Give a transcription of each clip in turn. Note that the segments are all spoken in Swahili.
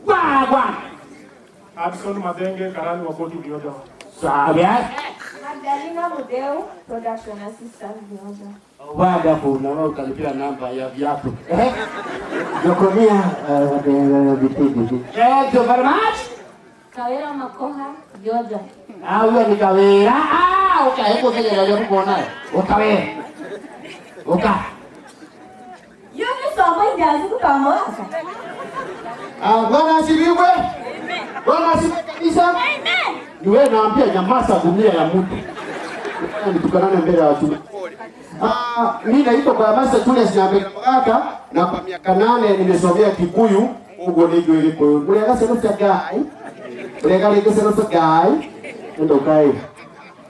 Wagwan. Adson Madenge, karani wa koti Vioja. Sawa. Magdalena Mudeu, production assistant Vioja. Wonderful. Na wewe utalipia namba ya viatu. Eh? Jokonia vitidi. Thank you very much. Kawera Makoha, Vioja. Ah, huyo ni Kawera. Ah, okay, hebu sasa ndio kuona. Ukawe. Uka. Yumi somo injazi kukamoka. Ah, Bwana asifiwe. Bwana asifiwe kabisa. Amen. Ni wewe naambia nyamaza dunia ya mtu. Nitukanane mbele ya watu. Ah, mimi naitwa kwa Master Julius Nyambega Magaka na kwa miaka 8 nimesomea Kikuyu uguo nĩ njũĩ Gĩkũyũ. Mũrĩaga ciana cia Ngai. Mũrĩaga rĩngĩ ciana cia Ngai. Enda ũkae.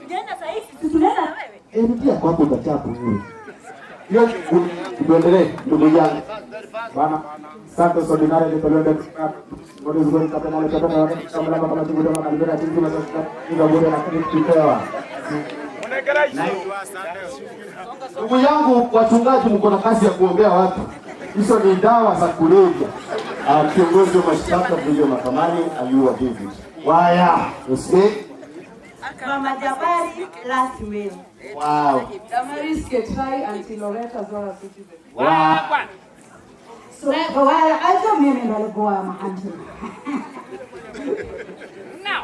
Jana sasa hivi tunaenda wewe. Eh, rudia kwako utachapu wewe. Hiyo tuendelee ndugu yangu. Bwana Santos Ordinary ni Tolwende Mwezi gori kapena le kapena wa kama kama kama tibu kama kama tibu kama sasa ndio na kupewa. Ndugu yangu wachungaji, mko na kazi ya kuombea watu. Hizo ni dawa za kulevya. Kiongozi wa mashtaka Vioja mahakamani Ayua David. Waya, usi. Mama Jabari, last mail. Wow. Damaris Ketrai, Auntie Loretta Zora Citizen. Wow. So, wala ajo mimi ndo alikuwa mahanti. Now,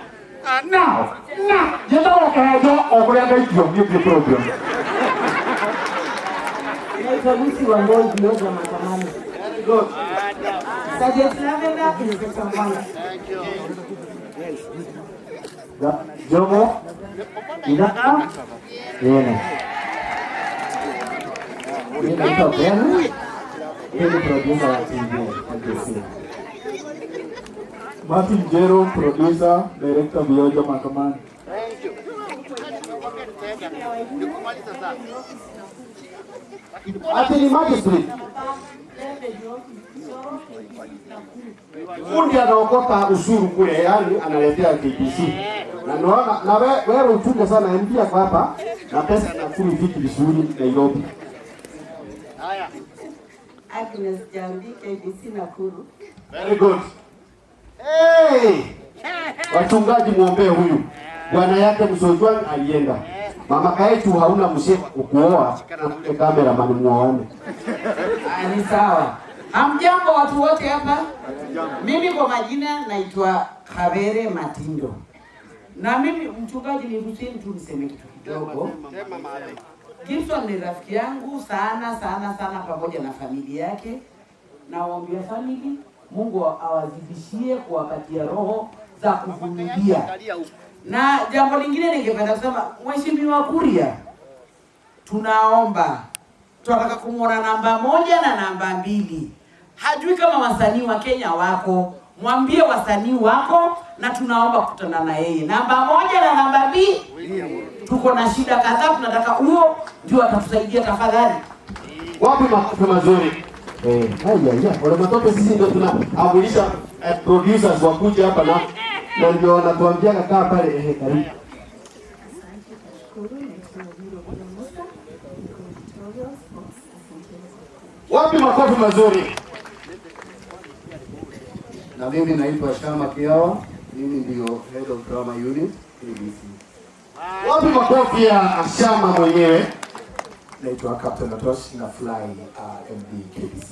now, yenda ukaejo okuria ngaitio ni problem. Naitwa Lucy Wangoi, Vioja mahakamani. Very good. Sergeant Lavender, Inspector Mwanga. Jomo Idaka Yene. Mimi naitwa Ben. Mimi ni producer wa TV KBC. Martin Jero, producer, director Vioja mahakamani. Ati ni magistrate. Fundi anaokota ushuru kule, yani analetea KBC. Na naona na wewe uchunge sana MP yako hapa na pesa na kumi viki vizuri Nairobi. Agnes Jambi, KBC Nakuru. Very good. Hey! Wachungaji muombee huyu. Bwana yake Msojwang alienda. Mama kaetu hauna mzee kukuoa, na cameraman muone. Ni sawa. Hamjambo watu wote hapa. Mimi kwa majina naitwa Kavere Matindo. Na mimi mchungaji, niruhusieni tu niseme kitu kidogo. Gibson ni rafiki yangu sana sana sana, pamoja na familia yake. Na waombea family, Mungu awazidishie kuwapatia roho za kuvumilia. Na jambo lingine ningependa kusema, Mheshimiwa Kuria, tunaomba, tunataka kumuona namba 1 na namba 2. Hajui kama wasanii wa Kenya wako, mwambie wasanii wako, na tunaomba kukutana na yeye. Namba 1 na namba 2, tuko na shida kadhaa, tunataka huo ndio atatusaidia tafadhali. Wapi makofi mazuri? Haya ya, wale matope sisi ndio tunaamulisha producers wakuje hapa na ndio wanatuambia kaa pale karibu. Asante, nashukuru. Naitwa Wiro Musa, niko editorial sports. Asante. Wapi makofi mazuri? Na mimi naitwa Shama Kiawa, mimi ndio Head of Drama Unit KBC. Wapi makofi ya Shama mwenyewe? Naitwa Captain Otosh na fly MD KBC.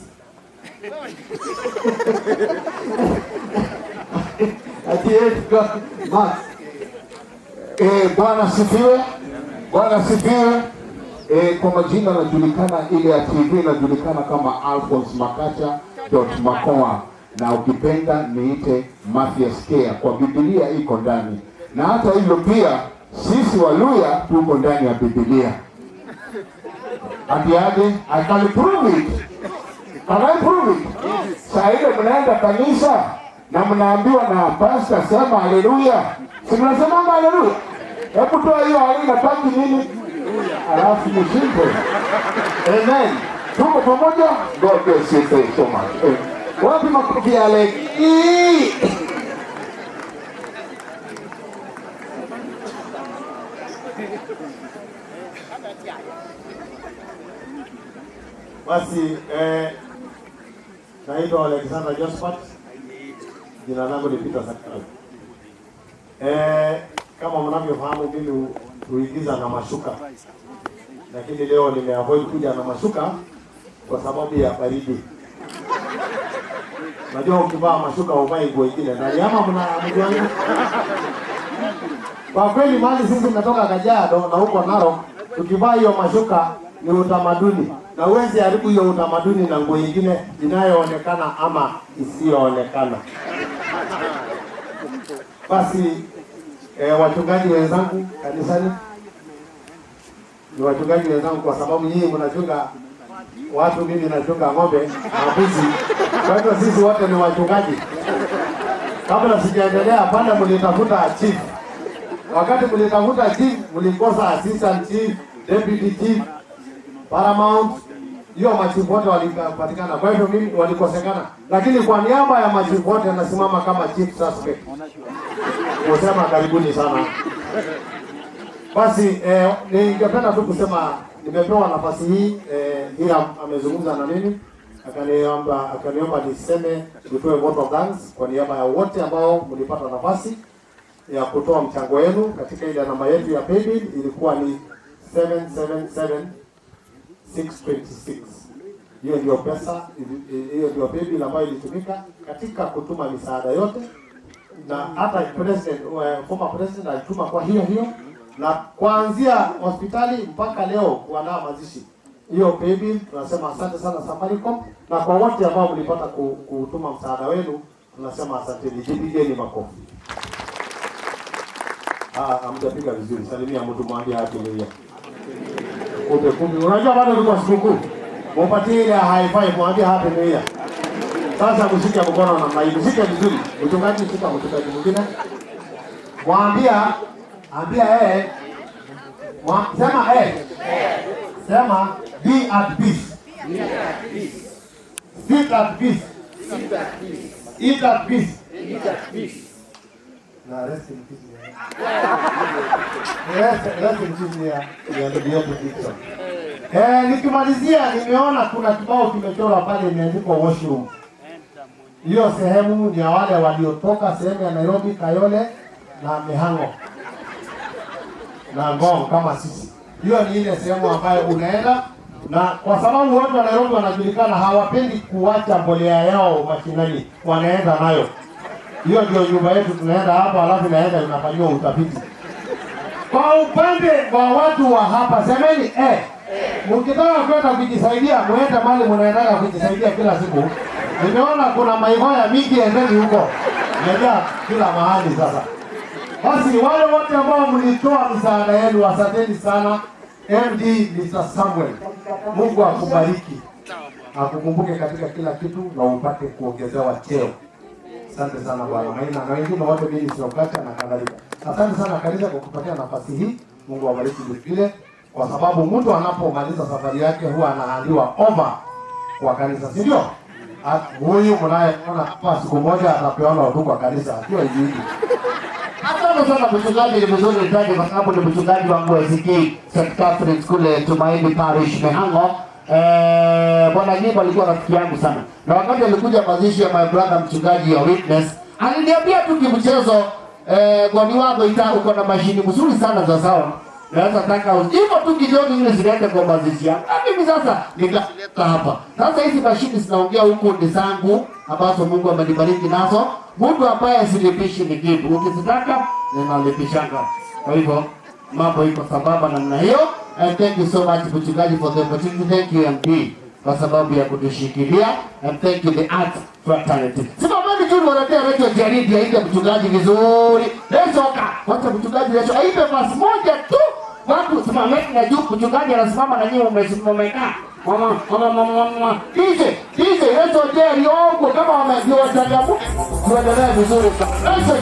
Ati Max. Bwana sifiwe. Bwana sifiwe. Kwa majina najulikana ile ya TV najulikana kama Alphonse Makacha dot Makoa, na ukipenda niite Mathias Kea, kwa Biblia iko ndani. Na hata hivyo pia sisi Waluya tuko ndani ya Biblia. Ati aje, I can prove it. Can I prove it? Saa ile mnaenda kanisa na mnaambiwa na pastor sema haleluya. Si mnasemanga haleluya? Hebu toa hiyo hali inabaki nini? Alafu mshinde. Amen. Tuko pamoja? God bless you so much. Amen. Wapi makofi ya Leki? Basi naitwa Alexander Josephat, Jina langu ni Peter Zakayo. Kama mnavyofahamu mimi huigiza na mashuka, lakini leo nimeavoid kuja na mashuka kwa sababu ya baridi. Najua ukivaa mashuka huvai nguo ingine ndani, ama mna mjuangu? Kwa kweli mahali sisi tunatoka Kajiado na huko Narok, tukivaa hiyo mashuka ni utamaduni, na huwezi haribu hiyo utamaduni na nguo ingine inayoonekana ama isiyoonekana. Basi wachungaji wenzangu kanisani, ni wachungaji wenzangu kwa sababu nyinyi mnachunga watu, mimi nachunga ng'ombe na mbuzi. Kwa hivyo sisi wote ni wachungaji. Kabla sijaendelea pale, mlitafuta chief. Wakati mlitafuta chief, mlikosa assistant chief, deputy chief, paramount. Hiyo machifu wote walipatikana. Kwa hivyo mimi walikosekana, lakini kwa niaba ya machifu wote nasimama kama chief suspect kusema karibuni sana. Basi ningependa tu kusema nimepewa nafasi hii Hiram amezungumza na mimi akaniomba niseme nitoe vote of thanks kwa niaba ya wote ambao mlipata nafasi ya kutoa mchango wenu katika ile namba yetu ya paybill ilikuwa ni 777626. Hiyo ndio pesa, hiyo ndio paybill ambayo ilitumika katika kutuma misaada yote, na hata president, former president alituma kwa hiyo hiyo, na kuanzia hospitali mpaka leo kuandaa mazishi hiyo paybill. Tunasema asante sana Safaricom, na kwa wote ambao mlipata kutuma msaada wenu tunasema asanteni, jipigeni makofi. Ah, hamjapiga vizuri. Salimia mtu mwambie happy new year. Kumbe kumbe, unajua bado tuko sikukuu. Mupatie ile high five, mwambie happy new year. Sasa mshike mkono namna hii, mshike vizuri. Mchungaji, shika mchungaji mwingine. Mwambia, ambia yeye, sema eh. Sema be at peace. Sit at peace. Eat at peace. Na rest in peace. Rest in peace ya ndugu yetu Dickson. Nikimalizia nimeona kuna kibao kimechorwa pale imeandikwa washroom. Hiyo sehemu ni ya wale waliotoka sehemu ya Nairobi, Kayole na Mihango na Ngong kama sisi. Hiyo ni ile sehemu ambayo unaenda, na kwa sababu watu wa Nairobi wanajulikana hawapendi kuacha mbolea yao mashinani, wanaenda nayo. Hiyo ndio nyumba yetu, tunaenda hapo, alafu inaenda inafanyiwa utafiti. Kwa upande wa watu wa hapa, semeni mkitaka kwenda kujisaidia, muende mahali mnaendaga kujisaidia kila siku. Nimeona kuna maihoya mingi, endeni huko, imejaa kila mahali sasa. Basi wale wote ambao mlitoa msaada yenu, asanteni sana. MD Mr. Samuel, Mungu akubariki, akukumbuke katika kila kitu na upate kuongezewa cheo. Asante sana Bwana Maina na wengine wote, mimi Siokacha na kadhalika. Asante sana kanisa kwa kupatia nafasi hii. Mungu awabariki vile vile, kwa sababu mtu anapomaliza safari yake huwa anahandiwa over kwa kanisa, si ndio? Huyu mnayeona hapa siku moja atapeana tu kwa kanisa akiwa hivi hivi. Asante sana mchungaji, ni vizuri nitaje kwa sababu ni mchungaji wangu wa ACK St. Catherine's kule Tumaini Parish Mihango. Bwana Nyimbo alikuwa rafiki yangu sana, na wakati alikuja mazishi ya my brother mchungaji ya Witness, aliniambia tu kimchezo, gwani wako ita uko na mashini mzuri sana za sound, naweza taka hivyo tu kidogo ili zilete kwa mazishi yangu. Na mimi sasa nikaleta hapa. Sasa hizi mashini zinaongea huku ni zangu ambazo Mungu amenibariki nazo. Mtu ambaye silipishi ni kitu, ukizitaka ninalipishanga. Kwa hivyo mambo iko sambamba namna hiyo. And thank you so much mchungaji for the opportunity. Thank you MP kwa sababu ya kutushikilia, and thank you the art fraternity. Simameni juu waletea Radio Jaridi aite mchungaji vizuri. Lesoka, wacha mchungaji leso aipe verse moja tu. Watu simameni na juu, mchungaji anasimama na nyinyi mmekaa. Mama mama mama mama. DJ, DJ Leso Jerry ongo kama wamejua changamoto. Tuendelee vizuri sana. Leso